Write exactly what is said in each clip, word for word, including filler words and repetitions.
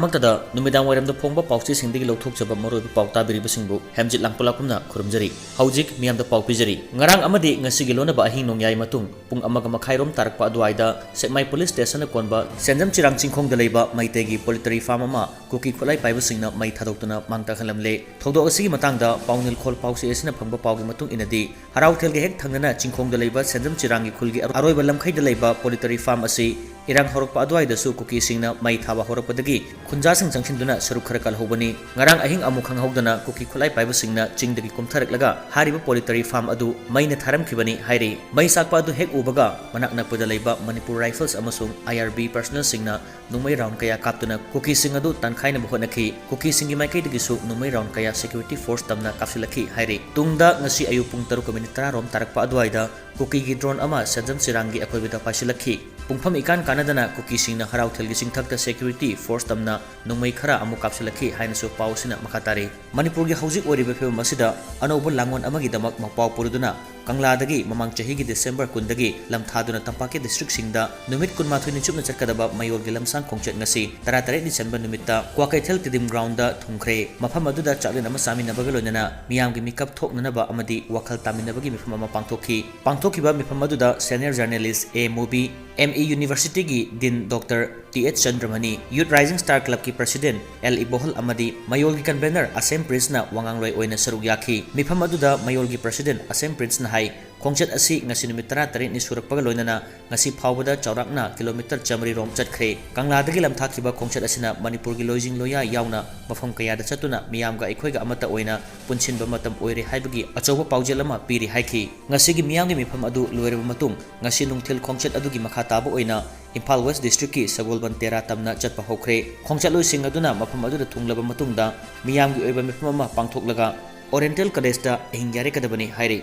ꯃꯛꯇꯗ ꯅꯨꯃꯤꯗꯥꯡ ꯋꯥꯏꯔꯝꯗ ꯐꯣꯡꯕ ꯄꯥꯎꯆꯦꯁꯤꯡꯗꯒꯤ ꯂꯧꯊꯣꯛꯆꯕ ꯃꯔꯨꯑꯣꯏꯕ ꯄꯥꯎ ꯇꯥꯕꯤꯔꯤꯕꯁꯤꯡꯕꯨ ꯍꯦꯝꯖꯤꯠ ꯂꯥꯡꯄꯣꯛꯂꯥꯛꯄꯝꯅ ꯈꯨꯔꯨꯝꯖꯔꯤ꯫ ꯍꯧꯖꯤꯛ ꯃꯤꯌꯥꯝꯗ ꯄꯥꯎ ꯄꯤꯖꯔꯤ꯫ ꯉꯔꯥꯡ ꯑꯃꯗꯤ ꯉꯁꯤꯒꯤ ꯂꯣꯟꯅꯕ ꯑꯍꯤꯡ ꯅꯣꯡꯌꯥꯏ ꯃꯇꯨꯡ ꯄꯨꯡ ꯑꯃꯒ ꯃꯈꯥꯏꯔꯣꯝ ꯇꯥꯔꯛꯄ ꯑꯗꯨꯋꯥꯏꯗ ꯁꯦꯛꯃꯥꯏ ꯄꯨꯂꯤꯁ ꯁ꯭ꯇꯦꯁꯟꯅ ꯀꯣꯟꯕ ꯁꯦꯟꯖꯝ ꯆꯤꯔꯥꯡ ꯆꯤꯡꯈꯣꯡꯗ ꯂꯩꯕ ꯃꯩꯇꯩꯒꯤ ꯄꯣꯜꯇ꯭ꯔꯤ ꯐꯥꯔꯝ ꯑꯃ ꯀꯨꯀꯤ ꯈꯨꯠꯂꯥꯏ ꯄꯥꯏꯕꯁꯤꯡꯅ ꯃꯩ ꯊꯥꯗꯣꯛꯇꯨꯅ ꯃꯥꯡ ꯇꯥꯛꯍꯜꯂꯝꯂꯦ꯫ ꯊꯧꯗꯣꯛ ꯑꯁꯤꯒꯤ ꯃꯇꯥꯡꯗ ꯄꯥꯎꯅꯤꯜꯈꯣꯜ ꯄꯥꯎꯆꯦ ꯑꯁꯤꯅ ꯐꯪꯕ ꯄꯥꯎꯒꯤ ꯃꯇꯨꯡ ꯏꯟꯅꯗꯤ, ꯍꯔꯥꯎꯊꯦꯜꯒꯤ ꯍꯦꯛ ꯊꯪꯅꯅ ꯆꯤꯡꯈꯣꯡꯗ ꯂꯩꯕ ꯁꯦꯟꯖꯝ ꯆꯤꯔꯥꯡꯒꯤ ꯈꯨꯜꯒꯤ ꯑꯔꯣꯏꯕ ꯂꯝꯈꯩꯗ ꯂꯩꯕ ꯄꯣꯜꯇ꯭ꯔꯤ ꯐꯥꯔꯝ ꯑꯁꯤ ꯏꯔꯥꯡ ꯍꯧꯔꯛꯄ ꯑꯗꯨꯋꯥꯏꯗꯁꯨ ꯀꯨꯀꯤꯁꯤꯡꯅ ꯃꯩ ꯊꯥꯕ ꯍꯧꯔꯛꯄꯗꯒꯤ ꯈꯨꯟꯖꯥꯁꯤꯡ ꯆꯪꯁꯤꯟꯗꯨꯅ ꯁꯔꯨꯛ ꯈꯔ ꯀꯜꯍꯧꯕꯅꯤ꯫ ꯉꯔꯥꯡ ꯑꯍꯤꯡ ꯑꯃꯨꯛ ꯈꯪꯍꯧꯗꯅ ꯀꯨꯀꯤ ꯈꯨꯠꯂꯥꯏ ꯄꯥꯏꯕꯁꯤꯡꯅ ꯆꯤꯡꯗꯒꯤ ꯀꯨꯝꯊꯔꯛꯂꯒ ꯍꯥꯏꯔꯤꯕ ꯄꯣꯜꯇ꯭ꯔꯤ ꯐꯥꯔꯝ ꯑꯗꯨ ꯃꯩꯅ ꯊꯥꯔꯝꯈꯤꯕꯅꯤ ꯍꯥꯏꯔꯤ꯫ ꯃꯩ ꯆꯥꯛꯄ ꯑꯗꯨ ꯍꯦꯛ ꯎꯕꯒ ꯃꯅꯥꯛ ꯅꯛꯄꯗ ꯂꯩꯕ ꯃꯅꯤꯄꯨꯔ ꯔꯥꯏꯐꯜꯁ ꯑꯃꯁꯨꯡ ꯑꯥꯏ ꯑꯥꯔ ꯕꯤ ꯄꯔꯁꯅꯦꯜꯁꯤꯡꯅ ꯅꯣꯡꯃꯩ ꯔꯥꯎꯟ ꯀꯌꯥ ꯀꯥꯞꯇꯨꯅ ꯀꯨꯀꯤꯁꯤꯡ ꯑꯗꯨ ꯇꯥꯟꯈꯥꯏꯅꯕ ꯍꯣꯠꯅꯈꯤ꯫ ꯀꯨꯀꯤꯁꯤꯡꯒꯤ ꯃꯥꯏꯀꯩꯗꯒꯤꯁꯨ ꯅꯣꯡꯃꯩ ꯔꯥꯎꯟ ꯀꯌꯥ ꯁꯦꯀ꯭ꯌꯨꯔꯤꯇꯤ ꯐꯣꯔꯁ ꯇꯝꯅ ꯀꯥꯞꯁꯤꯜꯂꯛꯈꯤ ꯍꯥꯏꯔꯤ꯫ ꯇꯨꯡꯗ ꯉꯁꯤ ꯑꯌꯨꯛ ꯄꯨꯡ ꯇꯔꯨꯛꯀ ꯃꯤꯅꯤꯠ ꯇꯔꯥ ꯔꯣꯝ ꯇꯥꯔꯛꯄ ꯑꯗꯨꯋꯥꯏꯗ ꯀꯨꯀꯤꯒꯤ ꯗ꯭ꯔꯣꯟ ꯑꯃ ꯁꯦꯟꯖꯝ ꯆꯤꯔꯥꯡꯒꯤ ꯑꯀꯣꯏꯕꯗ ꯄꯥꯏꯁꯤꯜꯂꯛꯈꯤ꯫ ꯄꯨꯡꯐꯝ ꯏꯀꯥꯟ ꯀꯥꯟꯅꯗꯅ ꯀꯨꯀꯤꯁꯤꯡꯅ ꯍꯔꯥꯎꯊꯦꯜꯒꯤ ꯆꯤꯡꯊꯛꯇ ꯁꯦꯀ꯭ꯌꯨꯔꯤꯇꯤ ꯐꯣꯔꯁ ꯇꯝꯅ ꯅꯣꯡꯃꯩ ꯈꯔ ꯑꯃꯨꯛ ꯀꯥꯞꯁꯤꯜꯂꯛꯈꯤ ꯍꯥꯏꯅꯁꯨ ꯄꯥꯎ ꯑꯁꯤꯅ ꯃꯈꯥ ꯇꯥꯔꯤ꯫ ꯃꯅꯤꯄꯨꯔꯒꯤ ꯍꯧꯖꯤꯛ ꯑꯣꯏꯔꯤꯕ ꯐꯤꯕꯝ ꯑꯁꯤꯗ ꯑꯅꯧꯕ ꯂꯥꯡꯑꯣꯟ ꯑꯃꯒꯤꯗꯃꯛ ꯃꯄꯥꯎ ꯄꯨꯔꯗꯨꯅ ꯀꯪꯂꯥꯗꯒꯤ ꯃꯃꯥꯡ ꯆꯍꯤꯒꯤ ꯗꯤꯁꯦꯝꯕꯔ ꯀꯨꯟꯗꯒꯤ ꯂꯝ ꯊꯥꯗꯨꯅ ꯇꯝꯄꯥꯛꯀꯤ ꯗꯤꯁꯇ꯭ꯔꯤꯛꯁꯤꯡꯗ ꯅꯨꯃꯤꯠ ꯀꯨꯟꯃꯥꯊꯣꯏꯅꯤ ꯆꯨꯞꯅ ꯆꯠꯀꯗꯕ ꯃꯌꯣꯜꯒꯤ ꯂꯝꯁꯥꯡ ꯈꯣꯡꯆꯠ ꯉꯁꯤ ꯇꯔꯥꯇꯔꯦꯠꯅꯤ ꯆꯟꯕ ꯅꯨꯃꯤꯠꯇ ꯀ꯭ꯋꯥꯀꯩꯊꯦꯜ ꯇꯤꯗꯤꯝ ꯒ꯭ꯔꯥꯎꯟꯗ ꯊꯨꯡꯈ꯭ꯔꯦ꯫ ꯃꯐꯝ ꯑꯗꯨꯗ ꯆꯥꯛꯂꯦꯟ ꯑꯃ ꯆꯥꯃꯤꯟꯅꯕꯒ ꯂꯣꯏꯅꯅ ꯃꯤꯌꯥꯝꯒꯤ ꯃꯤꯀꯞ ꯊꯣꯛꯅꯅꯕ ꯑꯃꯗꯤ ꯋꯥꯈꯜ ꯇꯥꯃꯤꯟꯅꯕꯒꯤ ꯃꯤꯐꯝ ꯑꯃ ꯄꯥꯡꯊꯣꯛꯈꯤ꯫ ꯄꯥꯡꯊꯣꯛꯈꯤꯕ ꯃꯤꯐꯝ ꯑꯗꯨꯗ ꯁꯦꯅꯤꯌꯔ ꯖꯔꯅꯦꯂꯤꯁ ꯑꯦ ꯃꯨꯕꯤ, ꯑꯦꯝ ꯏ ꯌꯨꯅꯤꯚꯔꯁꯤꯇꯤꯒꯤ ꯗꯤꯟ ꯗꯣꯛꯇꯔ ꯇꯤ ꯑꯦꯆ ꯆꯟꯗ꯭ꯔꯃꯅꯤ, ꯌꯨꯠ ꯔꯥꯏꯖꯤꯡ ꯁ꯭ꯇꯥꯔ ꯀ꯭ꯂꯕꯀꯤ ꯄ꯭ꯔꯁꯤꯗꯦꯟ ꯑꯦꯜ ꯏꯕꯣꯍꯜ ꯑꯃꯗꯤ ꯃꯌꯣꯜꯒꯤ ꯀꯟꯚꯦꯅꯔ ꯑꯁꯦꯝ ꯄ꯭ꯔꯤꯟꯁꯅ ꯋꯥꯉꯥꯡꯂꯣꯏ ꯑꯣꯏꯅ ꯁꯔꯨꯛ ꯌꯥꯈꯤ꯫ ꯃꯤꯐꯝ ꯑꯗꯨꯗ ꯃꯌꯣꯜꯒꯤ ꯄ꯭ꯔꯁꯤꯗꯦꯟ ꯑꯁꯦꯝ ꯄ꯭ꯔꯤꯟꯁꯅ ꯍꯥꯏ, ꯈꯣꯡꯆꯠ ꯑꯁꯤ ꯉꯁꯤ ꯅꯨꯃꯤꯠ ꯇꯔꯥꯇꯔꯦꯠꯅꯤ ꯁꯨꯔꯛꯄꯒ ꯂꯣꯏꯅꯅ ꯉꯁꯤ ꯐꯥꯎꯕꯗ ꯆꯥꯎꯔꯥꯛꯅ ꯀꯤꯂꯣꯃꯤꯇꯔ ꯆꯥꯃꯔꯤ ꯔꯣꯝ ꯆꯠꯈ꯭ꯔꯦ꯫ ꯀꯪꯂꯥꯗꯒꯤ ꯂꯝꯊꯥꯈꯤꯕ ꯈꯣꯡꯆꯠ ꯑꯁꯤꯅ ꯃꯅꯤꯄꯨꯔꯒꯤ ꯂꯣꯏꯖꯤꯡ ꯂꯣꯌꯥ ꯌꯥꯎꯅ ꯃꯐꯝ ꯀꯌꯥꯗ ꯆꯠꯇꯨꯅ ꯃꯤꯌꯥꯝꯒ ꯑꯩꯈꯣꯏꯒ ꯑꯃꯠꯇ ꯑꯣꯏꯅ ꯄꯨꯟꯁꯤꯟꯕ ꯃꯇꯝ ꯑꯣꯏꯔꯦ ꯍꯥꯏꯕꯒꯤ ꯑꯆꯧꯕ ꯄꯥꯎꯖꯦꯜ ꯑꯃ ꯄꯤꯔꯤ ꯍꯥꯏꯈꯤ꯫ ꯉꯁꯤꯒꯤ ꯃꯤꯌꯥꯝꯒꯤ ꯃꯤꯐꯝ ꯑꯗꯨ ꯂꯣꯏꯔꯕ ꯃꯇꯨꯡ ꯉꯁꯤ ꯅꯨꯡꯊꯤꯜ ꯈꯣꯡꯆꯠ ꯑꯗꯨꯒꯤ ꯃꯈꯥ ꯇꯥꯕ ꯑꯣꯏꯅ ꯏꯝꯐꯥꯜ ꯋꯦꯁ ꯗꯤꯁꯇ꯭ꯔꯤꯛꯀꯤ ꯁꯒꯣꯜꯕꯟ ꯇꯦꯔꯥ ꯇꯝꯅ ꯆꯠꯄ ꯍꯧꯈ꯭ꯔꯦ꯫ ꯈꯣꯡꯆꯠꯂꯣꯏꯁꯤꯡ ꯑꯗꯨꯅ ꯃꯐꯝ ꯑꯗꯨꯗ ꯊꯨꯡꯂꯕ ꯃꯇꯨꯡꯗ ꯃꯤꯌꯥꯝꯒꯤ ꯑꯣꯏꯕ ꯃꯤꯐꯝ ꯑꯃ ꯄꯥꯡꯊꯣꯛꯂꯒ ꯑꯣꯔꯤꯌꯦꯟꯇꯦꯜ ꯀꯣꯂꯦꯖꯇ ꯑꯍꯤꯡ ꯌꯥꯔꯦꯛꯀꯗꯕꯅꯤ ꯍꯥꯏꯔꯤ꯫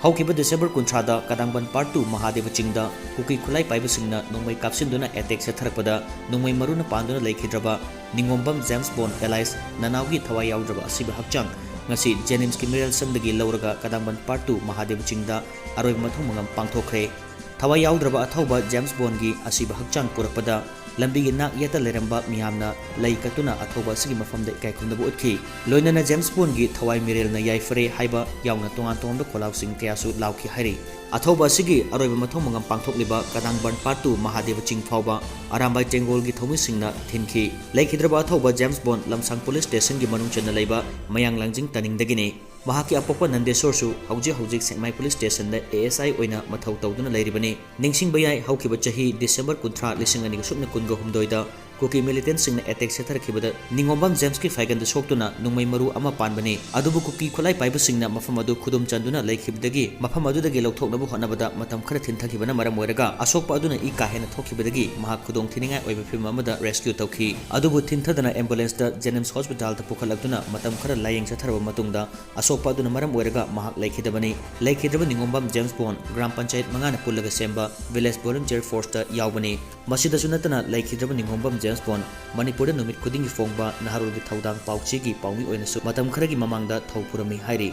ꯍꯧꯈꯤꯕ ꯗꯤꯁꯦꯝꯕꯔ ꯀꯨꯟꯊ꯭ꯔꯥꯗ ꯀꯗꯥꯡꯕꯟ ꯄꯥꯔꯠ ꯇꯨ ꯃꯍꯥꯗꯦꯕ ꯆꯤꯡꯗ ꯀꯨꯀꯤ ꯈꯨꯠꯂꯥꯏ ꯄꯥꯏꯕꯁꯤꯡꯅ ꯅꯣꯡꯃꯩ ꯀꯥꯞꯁꯤꯟꯗꯨꯅ ꯑꯦꯇꯦꯛ ꯁꯦꯠꯊꯔꯛꯄꯗ ꯅꯣꯡꯃꯩ ꯃꯔꯨꯅ ꯄꯥꯟꯗꯨꯅ ꯂꯩꯈꯤꯗ꯭ꯔꯕ ꯅꯤꯉꯣꯝꯕꯝ ꯖꯦꯝꯁ ꯕꯣꯟ ꯑꯦꯂꯥꯏꯁ ꯅꯅꯥꯎꯒꯤ ꯊꯋꯥꯏ ꯌꯥꯎꯗ꯭ꯔꯕ ꯑꯁꯤꯕ ꯍꯛꯆꯥꯡ ꯉꯁꯤ ꯖꯦꯅꯤꯝꯁꯀꯤ ꯃꯤꯔꯦꯜ ꯁꯪꯗꯒꯤ ꯂꯧꯔꯒ ꯀꯗꯥꯡꯕꯟ ꯄꯥꯔꯠ ꯇꯨ ꯃꯍꯥꯗꯦꯕ ꯆꯤꯡꯗ ꯑꯔꯣꯏꯕ ꯃꯊꯧ ꯃꯉꯝ ꯄꯥꯡꯊꯣꯛꯈ꯭ꯔꯦ꯫ ꯊꯋꯥꯏ ꯌꯥꯎꯗ꯭ꯔꯕ ꯑꯊꯧꯕ ꯖꯦꯝꯁ ꯕꯣꯟꯒꯤ ꯑꯁꯤꯕ ꯍꯛꯆꯥꯡ ꯄꯨꯔꯛꯄꯗ ꯂꯝꯕꯤꯒꯤ ꯅꯥꯛ ꯌꯦꯠꯇ ꯂꯩꯔꯝꯕ ꯃꯤꯌꯥꯝꯅ ꯂꯩ ꯀꯠꯇꯨꯅ ꯑꯊꯧꯕ ꯑꯁꯤꯒꯤ ꯃꯐꯝꯗ ꯏꯀꯥꯏ ꯈꯨꯝꯅꯕ ꯎꯠꯈꯤ꯫ ꯂꯣꯏꯅꯅ ꯖꯦꯝꯁ ꯕꯣꯟꯒꯤ ꯊꯋꯥꯏ ꯃꯤꯔꯦꯜꯅ ꯌꯥꯏꯐꯔꯦ ꯍꯥꯏꯕ ꯌꯥꯎꯅ ꯇꯣꯉꯥꯟ ꯇꯣꯉꯥꯟꯕ ꯈꯣꯜꯂꯥꯎꯁꯤꯡ ꯀꯌꯥꯁꯨ ꯂꯥꯎꯈꯤ ꯍꯥꯏꯔꯤ꯫ ꯑꯊꯧꯕ ꯑꯁꯤꯒꯤ ꯑꯔꯣꯏꯕ ꯃꯊꯧ ꯃꯉꯝ ꯄꯥꯡꯊꯣꯛꯂꯤꯕ ꯀꯗꯥꯡꯕꯟ ꯄꯥꯠꯇꯨ ꯃꯍꯥꯗꯦꯕ ꯆꯤꯡ ꯐꯥꯎꯕ ꯑꯔꯥꯝꯕꯥꯏ ꯇꯦꯡꯒꯣꯜꯒꯤ ꯊꯧꯃꯤꯁꯤꯡꯅ ꯊꯤꯟꯈꯤ꯫ ꯂꯩꯈꯤꯗ꯭ꯔꯕ ꯑꯊꯧꯕ ꯖꯦꯝꯁ ꯕꯣꯟ ꯂꯝꯁꯥꯡ ꯄꯨꯂꯤꯁ ꯁ꯭ꯇꯦꯁꯟꯒꯤ ꯃꯅꯨꯡ ꯆꯟꯅ ꯂꯩꯕ ꯃꯌꯥꯡ ꯂꯥꯡꯖꯤꯡ ꯇꯥꯅꯤꯡꯗꯒꯤꯅꯤ꯫ ꯃꯍꯥꯛꯀꯤ ꯑꯄꯣꯛꯄ ꯅꯟꯗꯦꯁꯣꯔꯁꯨ ꯍꯧꯖꯤꯛ ꯍꯧꯖꯤꯛ ꯁꯦꯛꯃꯥꯏ ꯄꯨꯂꯤꯁ ꯁ꯭ꯇꯦꯁꯟꯗ ꯑꯦ ꯑꯦꯁ ꯑꯥꯏ ꯑꯣꯏꯅ ꯃꯊꯧ ꯇꯧꯗꯨꯅ ꯂꯩꯔꯤꯕꯅꯤ꯫ ꯅꯤꯡꯁꯤꯡꯕ ꯌꯥꯏ, ꯍꯧꯈꯤꯕ ꯆꯍꯤ ꯗꯤꯁꯦꯝꯕꯔ ꯀꯨꯟꯊ꯭ꯔꯥ, ꯂꯤꯁꯤꯡ ꯑꯅꯤꯒ ꯁꯨꯞꯅ ꯀꯨꯟꯒ ꯍꯨꯝꯗꯣꯏꯗ ꯀꯨꯀꯤ ꯃꯤꯂꯤꯇꯦꯟꯠꯁꯤꯡꯅ ꯑꯦꯇꯦꯛ ꯆꯠꯊꯔꯛꯈꯤꯕꯗ ꯅꯤꯉꯣꯝꯕꯝ ꯖꯦꯝꯁꯀꯤ ꯐꯥꯏꯒꯟꯗ ꯁꯣꯛꯇꯨꯅ ꯅꯣꯡꯃꯩ ꯃꯔꯨ ꯑꯃ ꯄꯥꯟꯕꯅꯤ꯫ ꯑꯗꯨꯕꯨ ꯀꯨꯀꯤ ꯈꯨꯠꯂꯥꯏ ꯄꯥꯏꯕꯁꯤꯡꯅ ꯃꯐꯝ ꯑꯗꯨ ꯈꯨꯗꯨꯝ ꯆꯟꯗꯨꯅ ꯂꯩꯈꯤꯕꯗꯒꯤ ꯃꯐꯝ ꯑꯗꯨꯗꯒꯤ ꯂꯧꯊꯣꯛꯅꯕ ꯍꯣꯠꯅꯕꯗ ꯃꯇꯝ ꯈꯔ ꯊꯤꯟꯊꯈꯤꯕꯅ ꯃꯔꯝ ꯑꯣꯏꯔꯒ ꯑꯁꯣꯛꯄ ꯑꯗꯨꯅ ꯏ ꯀꯥ ꯍꯦꯟꯅ ꯊꯣꯛꯈꯤꯕꯗꯒꯤ ꯃꯍꯥꯛ ꯈꯨꯗꯣꯡ ꯊꯤꯅꯤꯡꯉꯥꯏ ꯑꯣꯏꯕ ꯐꯤꯕꯝ ꯑꯃꯗ ꯔꯦꯁꯀ꯭ꯌꯨ ꯇꯧꯈꯤ꯫ ꯑꯗꯨꯕꯨ ꯊꯤꯟꯊꯗꯅ ꯑꯦꯝꯕꯨꯂꯦꯟꯁꯇ ꯖꯦꯅꯤꯝꯁ ꯍꯣꯁꯄꯤꯇꯥꯜꯗ ꯄꯨꯈꯠꯂꯛꯇꯨꯅ ꯃꯇꯝ ꯈꯔ ꯂꯥꯌꯦꯡ ꯆꯠꯊꯔꯕ ꯃꯇꯨꯡꯗ ꯑꯁꯣꯛꯄ ꯑꯗꯨꯅ ꯃꯔꯝ ꯑꯣꯏꯔꯒ ꯃꯍꯥꯛ ꯂꯩꯈꯤꯗꯕꯅꯤ꯫ ꯂꯩꯈꯤꯗ꯭ꯔꯕ ꯅꯤꯉꯣꯝꯕꯝ ꯖꯦꯝꯁ ꯕꯣꯟ ꯒ꯭ꯔꯥꯝ ꯄꯟꯆꯥꯌꯠ ꯃꯉꯥꯅ ꯄꯨꯜꯂꯒ ꯁꯦꯝꯕ ꯚꯤꯂꯦꯖ ꯚꯣꯂꯨꯟꯇꯤꯌꯔ ꯐꯣꯔꯁꯇ ꯌꯥꯎꯕꯅꯤ꯫ ꯃꯁꯤꯗꯁꯨ ꯅꯠꯇꯅ ꯂꯩꯈꯤꯗ꯭ꯔꯕ ꯅꯤꯉꯣꯝꯕꯝ ꯖꯦꯝꯁ ꯕꯣꯟ ꯃꯅꯤꯄꯨꯔꯗ ꯅꯨꯃꯤꯠ ꯈꯨꯗꯤꯡꯒꯤ ꯐꯣꯡꯕ ꯅꯍꯥꯔꯣꯜꯒꯤ ꯊꯧꯗꯥꯡ ꯄꯥꯎꯆꯦꯒꯤ ꯄꯥꯎꯃꯤ ꯑꯣꯏꯅꯁꯨ ꯃꯇꯝ ꯈꯔꯒꯤ ꯃꯃꯥꯡꯗ ꯊꯧ ꯄꯨꯔꯝꯃꯤ ꯍꯥꯏꯔꯤ꯫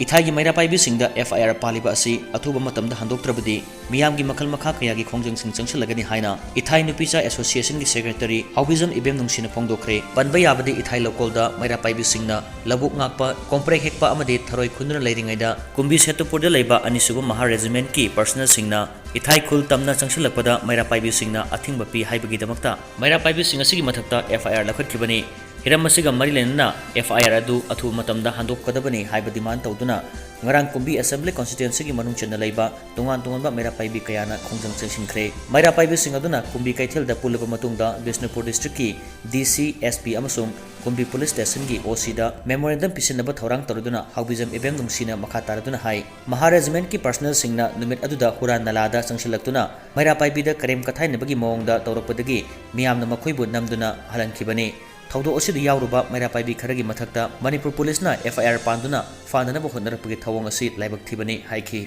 ꯏꯊꯥꯏꯒꯤ ꯃꯩꯔꯥ ꯄꯥꯏꯕꯤꯁꯤꯡꯗ ꯑꯦꯐ ꯑꯥꯏ ꯑꯥꯔ ꯄꯥꯜꯂꯤꯕ ꯑꯁꯤ ꯑꯊꯨꯕ ꯃꯇꯝꯗ ꯍꯟꯗꯣꯛꯇ꯭ꯔꯕꯗꯤ ꯃꯤꯌꯥꯝꯒꯤ ꯃꯈꯜ ꯃꯈꯥ ꯀꯌꯥꯒꯤ ꯈꯣꯡꯖꯪꯁꯤꯡ ꯆꯪꯁꯤꯜꯂꯒꯅꯤ ꯍꯥꯏꯅ ꯏꯊꯥꯏ ꯅꯨꯄꯤꯆꯥ ꯑꯦꯁꯣꯁꯤꯌꯦꯁꯟꯒꯤ ꯁꯦꯀ꯭ꯔꯦꯇꯔꯤ ꯍꯥꯎꯕꯤꯖꯝ ꯏꯕꯦꯝ ꯅꯨꯡꯁꯤꯅ ꯐꯣꯡꯗꯣꯛꯈ꯭ꯔꯦ꯫ ꯄꯟꯕ ꯌꯥꯕꯗꯤ ꯏꯊꯥꯏ ꯂꯧꯀꯣꯜꯗ ꯃꯩꯔꯥ ꯄꯥꯏꯕꯤꯁꯤꯡꯅ ꯂꯧꯕꯨꯛ ꯉꯥꯛꯄ, ꯀꯣꯝꯄ꯭ꯔꯦꯛ ꯍꯦꯛꯄ ꯑꯃꯗꯤ ꯊꯔꯣꯏ ꯈꯨꯟꯗꯨꯅ ꯂꯩꯔꯤꯉꯩꯗ ꯀꯨꯝꯕꯤ ꯁꯦꯇꯨꯄꯨꯔꯗ ꯂꯩꯕ ꯑꯅꯤꯁꯨꯕ ꯃꯍꯥ ꯔꯦꯖꯤꯃꯦꯟꯠꯀꯤ ꯄꯔꯁꯅꯦꯜꯁꯤꯡꯅ ꯏꯊꯥꯏ ꯈꯨꯜ ꯇꯝꯅ ꯆꯪꯁꯤꯜꯂꯛꯄꯗ ꯃꯩꯔꯥ ꯄꯥꯏꯕꯤꯁꯤꯡꯅ ꯑꯊꯤꯡꯕ ꯄꯤ ꯍꯥꯏꯕꯒꯤꯗꯃꯛꯇ ꯃꯩꯔꯥ ꯄꯥꯏꯕꯤꯁꯤꯡ ꯑꯁꯤꯒꯤ ꯃꯊꯛꯇ ꯑꯦꯐ ꯑꯥꯏ ꯑꯥꯔ ꯂꯧꯈꯠꯈꯤꯕꯅꯤ꯫ ꯍꯤꯔꯝ ꯑꯁꯤꯒ ꯃꯔꯤ ꯂꯩꯅꯅ ꯑꯦꯐ ꯑꯥꯏ ꯑꯥꯔ ꯑꯗꯨ ꯑꯊꯨꯕ ꯃꯇꯝꯗ ꯍꯟꯗꯣꯛꯀꯗꯕꯅꯤ ꯍꯥꯏꯕ ꯗꯤꯃꯥꯟ ꯇꯧꯗꯨꯅ ꯉꯔꯥꯡ ꯀꯨꯝꯕꯤ ꯑꯦꯁꯦꯝꯕ꯭ꯂꯤ ꯀꯣꯟꯁꯇꯤꯇ꯭ꯋꯦꯟꯁꯤꯒꯤ ꯃꯅꯨꯡ ꯆꯟꯅ ꯂꯩꯕ ꯇꯣꯉꯥꯟ ꯇꯣꯉꯥꯟꯕ ꯃꯩꯔꯥ ꯄꯥꯏꯕꯤ ꯀꯌꯥꯅ ꯈꯣꯡꯖꯪ ꯆꯪꯁꯤꯟꯈ꯭ꯔꯦ꯫ ꯃꯩꯔꯥ ꯄꯥꯏꯕꯤꯁꯤꯡ ꯑꯗꯨꯅ ꯀꯨꯝꯕꯤ ꯀꯩꯊꯦꯜꯗ ꯄꯨꯜꯂꯕ ꯃꯇꯨꯡꯗ ꯕꯤꯁꯅꯨꯄꯨꯔ ꯗꯤꯁꯇ꯭ꯔꯤꯛꯀꯤ ꯗꯤ ꯁꯤ, ꯑꯦꯁ ꯄꯤ ꯑꯃꯁꯨꯡ ꯀꯨꯝꯕꯤ ꯄꯨꯂꯤꯁ ꯁ꯭ꯇꯦꯁꯟꯒꯤ ꯑꯣ ꯁꯤꯗ ꯃꯦꯃꯣꯔꯦꯟꯗꯝ ꯄꯤꯁꯤꯟꯅꯕ ꯊꯧꯔꯥꯡ ꯇꯧꯔꯗꯨꯅ ꯍꯥꯎꯕꯤꯖꯝ ꯏꯕꯦꯝ ꯅꯨꯡꯁꯤꯅ ꯃꯈꯥ ꯇꯥꯔꯗꯨꯅ ꯍꯥꯏ, ꯃꯍꯥ ꯔꯦꯖꯤꯃꯦꯟꯠꯀꯤ ꯄꯔꯁꯅꯦꯜꯁꯤꯡꯅ ꯅꯨꯃꯤꯠ ꯑꯗꯨꯗ ꯍꯨꯔꯥꯟ ꯅꯂꯥꯗ ꯆꯪꯁꯤꯜꯂꯛꯇꯨꯅ ꯃꯩꯔꯥ ꯄꯥꯏꯕꯤꯗ ꯀꯔꯦꯝ ꯀꯊꯥꯏꯅꯕꯒꯤ ꯃꯑꯣꯡꯗ ꯇꯧꯔꯛꯄꯗꯒꯤ ꯃꯤꯌꯥꯝꯅ ꯃꯈꯣꯏꯕꯨ ꯅꯝꯗꯨꯅ ꯍꯜꯍꯟꯈꯤꯕꯅꯤ꯫ ꯊꯧꯗꯣꯛ ꯑꯁꯤꯗ ꯌꯥꯎꯔꯨꯕ ꯃꯩꯔꯥ ꯄꯥꯏꯕꯤ ꯈꯔꯒꯤ ꯃꯊꯛꯇ ꯃꯅꯤꯄꯨꯔ ꯄꯨꯂꯤꯁꯅ ꯑꯦꯐ ꯑꯥꯏ ꯑꯥꯔ ꯄꯥꯟꯗꯨꯅ ꯐꯥꯅꯅꯕ ꯍꯣꯠꯅꯔꯛꯄꯒꯤ ꯊꯧꯑꯣꯡ ꯑꯁꯤ ꯂꯥꯏꯕꯛ ꯊꯤꯕꯅꯤ ꯍꯥꯏꯈꯤ꯫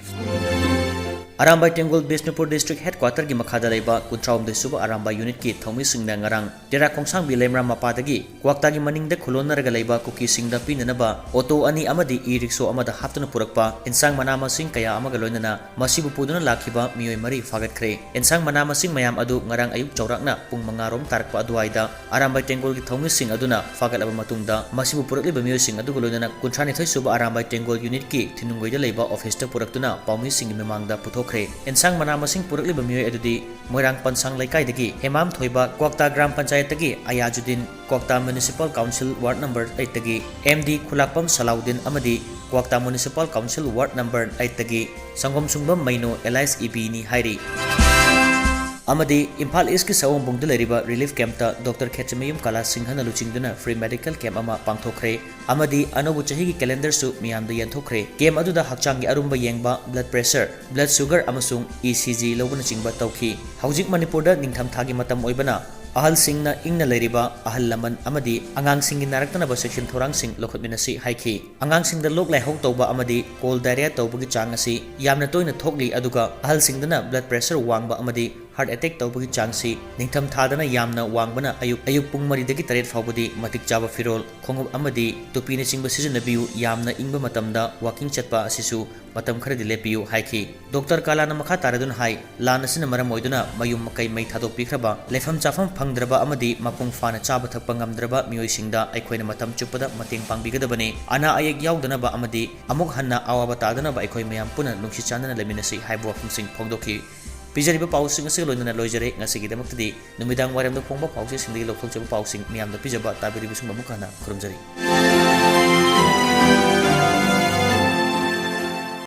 ꯑꯔꯥꯝꯕꯥꯏ ꯇꯦꯡꯒꯣꯜ ꯕꯤꯁꯅꯨꯄꯨꯔ district headquarter ꯒꯤ ꯃꯈꯥꯗ ꯂꯩꯕ ꯀꯨꯟꯊ꯭ꯔꯥꯍꯨꯝꯗꯣꯏ ꯁꯨꯕ ꯑꯔꯥꯝꯕꯥꯏ unit ꯀꯤ ꯊꯧꯃꯤꯁꯤꯡꯅ ꯉꯔꯥꯡ ꯇꯦꯔꯥ ꯈꯣꯡꯁꯥꯡꯕꯤ ꯂꯩꯃꯔꯥꯝ ꯃꯄꯥꯗꯒꯤ ꯀ꯭ꯋꯥꯛꯇꯥꯒꯤ ꯃꯅꯤꯡꯗ ꯈꯨꯂꯣꯟꯅꯔꯒ ꯂꯩꯕ ꯀꯨꯀꯤꯁꯤꯡꯗ ꯄꯤꯅꯅꯕ auto ꯑꯅꯤ ꯑꯃꯗꯤ e-rickshaw ꯑꯃꯗ ꯍꯥꯞꯇꯨꯅ ꯄꯨꯔꯛꯄ ꯏꯟꯁꯥꯡ ꯃꯅꯥ ꯃꯁꯤꯡ ꯀꯌꯥ ꯑꯃꯒ ꯂꯣꯏꯅꯅ ꯃꯁꯤꯕꯨ ꯄꯨꯗꯨꯅ ꯂꯥꯛꯈꯤꯕ ꯃꯤꯑꯣꯏ ꯃꯔꯤ ꯐꯥꯒꯠꯈ꯭ꯔꯦ꯫ ꯏꯟꯁꯥꯡ ꯃꯅꯥ ꯃꯁꯤꯡ ꯃꯌꯥꯝ ꯑꯗꯨ ꯉꯔꯥꯡ ꯑꯌꯨꯛ ꯆꯥꯎꯔꯥꯛꯅ ꯄꯨꯡ ꯃꯉꯥ ꯔꯣꯝ ꯇꯥꯔꯛꯄ ꯑꯗꯨꯋꯥꯏꯗ ꯑꯔꯥꯝꯕꯥꯏ ꯇꯦꯡꯒꯣꯜꯒꯤ ꯊꯧꯃꯤꯁꯤꯡ ꯑꯗꯨꯅ ꯐꯥꯒꯠꯂꯕ ꯃꯇꯨꯡꯗ, ꯃꯁꯤꯕꯨ ꯄꯨꯔꯛꯂꯤꯕ ꯃꯤꯑꯣꯏꯁꯤꯡ ꯑꯗꯨꯒ ꯂꯣꯏꯅꯅ ꯀꯨꯟꯊ꯭ꯔꯥꯅꯤꯊꯣꯏ ꯁꯨꯕ ꯑꯔꯥꯝꯕꯥꯏ ꯇꯦꯡꯒꯣꯜ unit ꯀꯤ ꯊꯤꯅꯨꯡꯒꯩꯗ ꯂꯩꯕ office ꯇ ꯄꯨꯔꯛꯇꯨꯅ ꯄꯥꯎꯃꯤꯁꯤꯡꯒꯤ ꯃꯃꯥꯡꯗ ꯄꯨꯊꯣꯛꯈ꯭ꯔꯦ꯫ ꯏꯟꯁꯥꯡ ꯃꯅꯥ ꯃꯁꯤꯡ ꯄꯨꯔꯛꯂꯤꯕ ꯃꯤꯑꯣꯏ ꯑꯗꯨꯗꯤ ꯃꯣꯏꯔꯥꯡ ꯄꯟꯁꯥꯡ ꯂꯩꯀꯥꯏꯗꯒꯤ ꯍꯦꯃꯥꯝ ꯊꯣꯏꯕ, ꯀ꯭ꯋꯥꯛꯇꯥ ꯒ꯭ꯔꯥꯝ ꯄꯟꯆꯥꯌꯠꯇꯒꯤ ꯑꯌꯥꯖꯨꯗꯤꯟ, ꯀ꯭ꯋꯥꯛꯇꯥ Municipal Council Ward number eight ꯇꯒꯤ ꯑꯦꯝ ꯗꯤ ꯈꯨꯂꯥꯛꯄꯝ ꯁꯂꯥꯎꯗꯤꯟ ꯑꯃꯗꯤ ꯀ꯭ꯋꯥꯛꯇꯥ Municipal Council Ward number eight ꯇꯒꯤ ꯁꯪꯒꯣꯝ ꯁꯨꯡꯕꯝ ꯃꯩꯅꯣ alias ꯏꯕꯤꯅꯤ ꯍꯥꯏꯔꯤ꯫ ꯑꯃꯗꯤ ꯏꯝꯐꯥꯜ East ꯀꯤ ꯁꯑꯣꯝꯕꯨꯡꯗ ꯂꯩꯔꯤꯕ relief camp ꯇ Doctor ꯈꯦꯇ꯭ꯔꯤꯃꯌꯨꯝ ꯀꯂꯥ ꯁꯤꯡꯍꯅ ꯂꯨꯆꯤꯡꯗꯨꯅ free medical camp ꯑꯃ ꯄꯥꯡꯊꯣꯛꯈ꯭ꯔꯦ꯫ ꯑꯃꯗꯤ ꯑꯅꯧꯕ ꯆꯍꯤꯒꯤ calendar ꯁꯨ ꯃꯤꯌꯥꯝꯗ ꯌꯦꯟꯊꯣꯛꯈ꯭ꯔꯦ꯫ Camp ꯑꯗꯨꯗ ꯍꯛꯆꯥꯡꯒꯤ ꯑꯔꯨꯝꯕ ꯌꯦꯡꯕ, blood pressure, blood sugar ꯑꯃꯁꯨꯡ E C G ꯂꯧꯕꯅꯆꯤꯡꯕ ꯇꯧꯈꯤ꯫ ꯍꯧꯖꯤꯛ ꯃꯅꯤꯄꯨꯔꯗ ꯅꯤꯡꯊꯝꯊꯥꯒꯤ ꯃꯇꯝ ꯑꯣꯏꯕꯅ, ꯑꯍꯜꯁꯤꯡꯅ ꯏꯪꯅ ꯂꯩꯔꯤꯕ ꯑꯍꯜ ꯂꯃꯟ ꯑꯃꯗꯤ ꯑꯉꯥꯡꯁꯤꯡꯒꯤ ꯅꯥꯔꯛꯇꯅꯕ ꯆꯦꯛꯁꯤꯟ ꯊꯧꯔꯥꯡꯁꯤꯡ ꯂꯧꯈꯠꯃꯤꯟꯅꯁꯤ ꯍꯥꯏꯈꯤ꯫ ꯑꯉꯥꯡꯁꯤꯡꯗ ꯂꯣꯛ ꯂꯥꯏꯍꯧ ꯇꯧꯕ ꯑꯃꯗꯤ colic diarrhea ꯇꯧꯕꯒꯤ ꯆꯥꯡ ꯑꯁꯤ ꯌꯥꯝꯅ ꯇꯣꯏꯅ ꯊꯣꯛꯂꯤ, ꯑꯗꯨꯒ ꯑꯍꯜꯁꯤꯡꯗꯅ blood pressure ꯋꯥꯡꯕ ꯑꯃꯗꯤ heart attack ꯇꯧꯕꯒꯤ ꯆꯥꯡꯁꯤ ꯅꯤꯡꯊꯝꯊꯥꯗꯅ ꯌꯥꯝꯅ ꯋꯥꯡꯕꯅ ꯑꯌꯨꯛ, ꯑꯌꯨꯛ ꯄꯨꯡ ꯃꯔꯤꯗꯒꯤ ꯇꯔꯦꯠ ꯐꯥꯎꯕꯗꯤ ꯃꯇꯤꯛ ꯆꯥꯕ ꯐꯤꯔꯣꯜ, ꯈꯣꯡꯎꯞ ꯑꯃꯗꯤ ꯇꯨꯄꯤꯅꯆꯤꯡꯕ ꯁꯤꯖꯤꯟꯅꯕꯤꯌꯨ꯫ ꯌꯥꯝꯅ ꯏꯪꯕ ꯃꯇꯝꯗ walking ꯆꯠꯄ ꯑꯁꯤꯁꯨ ꯃꯇꯝ ꯈꯔꯗꯤ ꯂꯦꯞꯄꯤꯌꯨ ꯍꯥꯏꯈꯤ꯫ Doctor ꯀꯂꯥꯅ ꯃꯈꯥ ꯇꯥꯔꯗꯨꯅ ꯍꯥꯏ, ꯂꯥꯟ ꯑꯁꯤꯅ ꯃꯔꯝ ꯑꯣꯏꯗꯨꯅ ꯃꯌꯨꯝ ꯃꯀꯩ ꯃꯩ ꯊꯥꯗꯣꯛꯄꯤꯈ꯭ꯔꯕ, ꯂꯩꯐꯝ ꯆꯥꯐꯝ ꯐꯪꯗ꯭ꯔꯕ ꯑꯃꯗꯤ ꯃꯄꯨꯡ ꯐꯥꯅ ꯆꯥꯕ ꯊꯛꯄ ꯉꯝꯗ꯭ꯔꯕ ꯃꯤꯑꯣꯏꯁꯤꯡꯗ ꯑꯩꯈꯣꯏꯅ ꯃꯇꯝ ꯆꯨꯞꯄꯗ ꯃꯇꯦꯡ ꯄꯥꯡꯕꯤꯒꯗꯕꯅꯤ꯫ ꯑꯅꯥ ꯑꯌꯦꯛ ꯌꯥꯎꯗꯅꯕ ꯑꯃꯗꯤ ꯑꯃꯨꯛ ꯍꯟꯅ ꯑꯋꯥꯕ ꯇꯥꯗꯅꯕ ꯑꯩꯈꯣꯏ ꯃꯌꯥꯝ ꯄꯨꯟꯅ ꯅꯨꯡꯁꯤ ꯆꯥꯟꯅꯅ ꯂꯩꯃꯤꯟꯅꯁꯤ ꯍꯥꯏꯕ ꯋꯥꯐꯝꯁꯤꯡ ꯐꯣꯡꯗꯣꯛꯈꯤ꯫ ꯄꯤꯖꯔꯤꯕ ꯄꯥꯎꯁꯤꯡ ꯑꯁꯤꯒ ꯂꯣꯏꯅꯅ ꯂꯣꯏꯖꯔꯦ꯫ ꯉꯁꯤꯒꯤꯗꯃꯛꯇꯗꯤ ꯅꯨꯃꯤꯗꯥꯡ ꯋꯥꯏꯔꯝꯗ ꯐꯣꯡꯕ ꯄꯥꯎꯆꯦꯁꯤꯡꯗꯒꯤ ꯂꯧꯊꯣꯛꯆꯕ ꯄꯥꯎꯁꯤꯡ ꯃꯤꯌꯥꯝꯗ ꯄꯤꯖꯕ ꯇꯥꯕꯤꯔꯤꯕꯁꯤꯡꯕꯨ ꯑꯃꯨꯛ ꯍꯟꯅ ꯈꯨꯔꯨꯝꯖꯔꯤ꯫